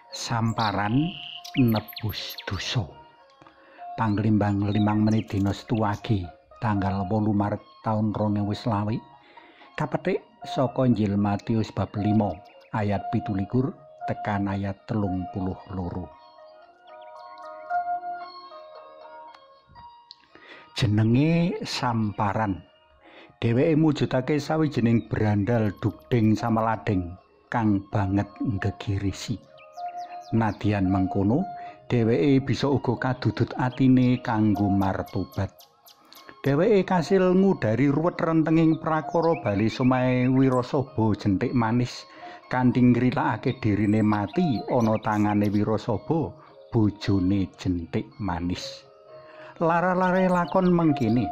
Samparan nebus dosa. Panglimbang 5 menit dina Setu Wage tanggal 8 Maret taun 2020 kapetik saka Injil Matius bab 5 ayat 17 tekan ayat 32. Jenenge Samparan. Dheweke mujudake sawijining brandal dugdeng sameladeng kang banget nggegirisi. Nadyan mengkono, dheweke bisa uga kadudut atine kanggo martobat. Dheweke kasil ngudari ruwet rentenging prakara bali somahe Wirasaba Jenthik Manis kanthi ngrilakake dirine mati ana tangane Wirasaba, bojone Jenthik Manis. Lara-lare lakon mengkene.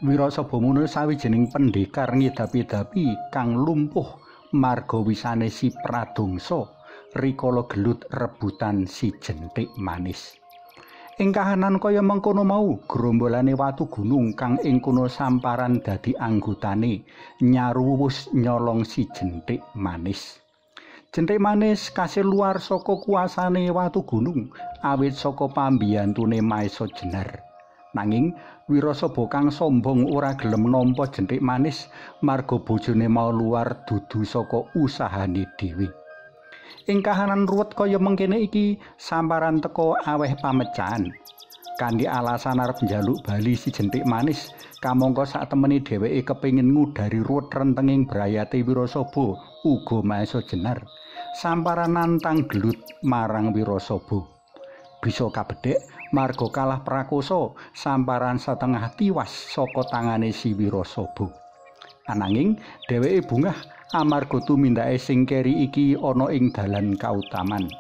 Wirasaba munu sawijining pendekar ngidapi-dapi kang lumpuh marga wisane si Pradongsa rikala gelut rebutan si Jenthik Manis. Ing kahanan kaya mengkono mau, grombolane watu gunung kang ing kono Samparan dadi anggotane nyaruwus nyolong si Jenthik Manis. Jenthik Manis kasil luar saka kuasane watu gunung awit saka pambiyantune Maesa Jenar. Nanging Wirasaba kang sombong ora gelem nampa Jenthik Manis marga bojone mau luar dudu saka usahane dhewe. Ing kahanan ruwet kaya mengkene iki, Samparan teka aweh pamecahan. Kanthi alasan arep njaluk bali si Jenthik Manis, kamangka saktemene dheweke kepengin ngudari ruwet rentenging brayate Wirasaba uga Maesa Jenar. Samparan nantang gelut marang Wirasaba. Bisa kabedhek marga kalah prakosa, Samparan setengah tiwas saka tangane si Wirasaba. Ananging dheweke bungah amarga tumindake sing keri iki ana ing dalan kautaman.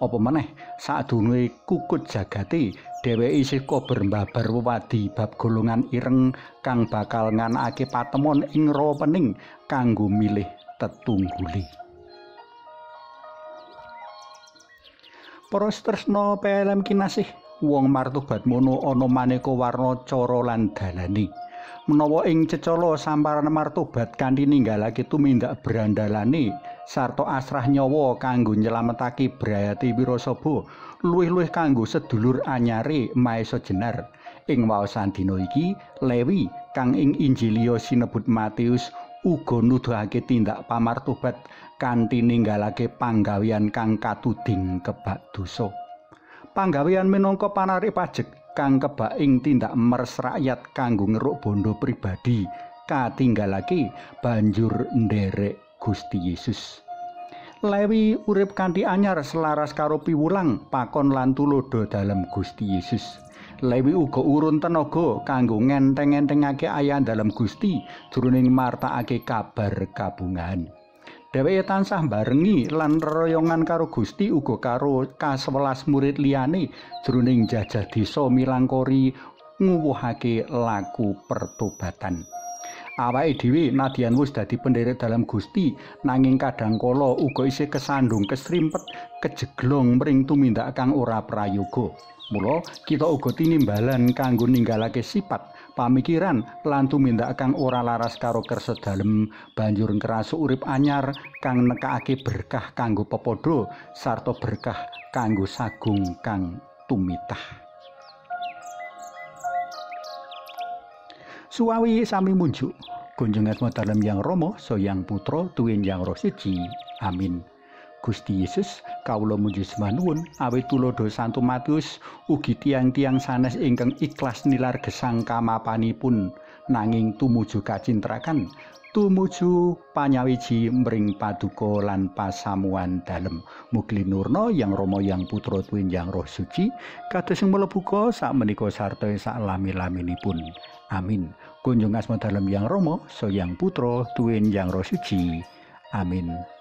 Apa meneh sadurunge kukut jagate, dheweke isih kober mbabar wewadi bab golongan ireng kang bakal nganakake patemon ing rawa pening kanggo milih tetunggule. Para tresna PLM kinasih, wong martobat mono ana maneka warna cara lan dalane. Menawa ing cecala Samparan martobat kanthi ninggalake tumindak brandalane sarta asrah nyawa kanggo nyelametake brayate Wirasaba, luwih-luwih kanggo sedulur anyare Maesa Jenar. Ing waosan dina iki, Lewi kang ing Injil sinebut Matius uga nuduhake tindak pamartobat kanthi ninggalake panggawean kang katuding kebak dosa. Panggawean minangka panarik pajek kang kebak ing tindak meres rakyat kanggo ngeruk bondo pribadi katinggalake banjur nderek Gusti Yesus. Lewi urip kanthi anyar selaras karo piwulang pakon lan tulodo dalem Gusti Yesus. Lewi uga urun tenaga kanggo ngenteng-entengake ayah dalem Gusti jroning martakake kabar kabungahan. Dheweke tansah barengi lan reroyongan karo Gusti uga karo ka-11 murid liyane jroning jajah desa milangkori nguwuhake laku pertobatan. Awake dhewe nadyan wis dadi penderek dalem Gusti, nanging kadhangkala uga isih kesandung kesrimpet kejeglong mring tumindak kang ora prayoga. Mula kita uga tinimbalan kanggo ninggalake sifat, pamikiran lan tumindak kang ora laras karo kersa dalem, banjur ngrasuk urip anyar kang nekakake berkah kanggo pepadha sarta berkah kanggo sagung kang tumitah. Suwawi sami munjuk kunjung asma dalem Yang Rama, Sang Putra, tuwin Yang Roh Suci. Amin. Gusti Yesus, kawula muji sembah nuwun awit tuladha Santo Matius ugi tiyang-tiyang sanes ingkang ikhlas nilar gesang kamapanipun nanging tumuju kacintrakan, tumuju panyawiji mring paduka lan pasamuan dalem. Mugi linurna Yang Rama, Yang Putra, tuwin Yang Roh Suci, kados sing mlebu sak menika sarta sak lami-laminipun. Amin. Kunjung asma dalem Yang Rama, Sang Putra, tuwin Yang Roh Suci. Amin.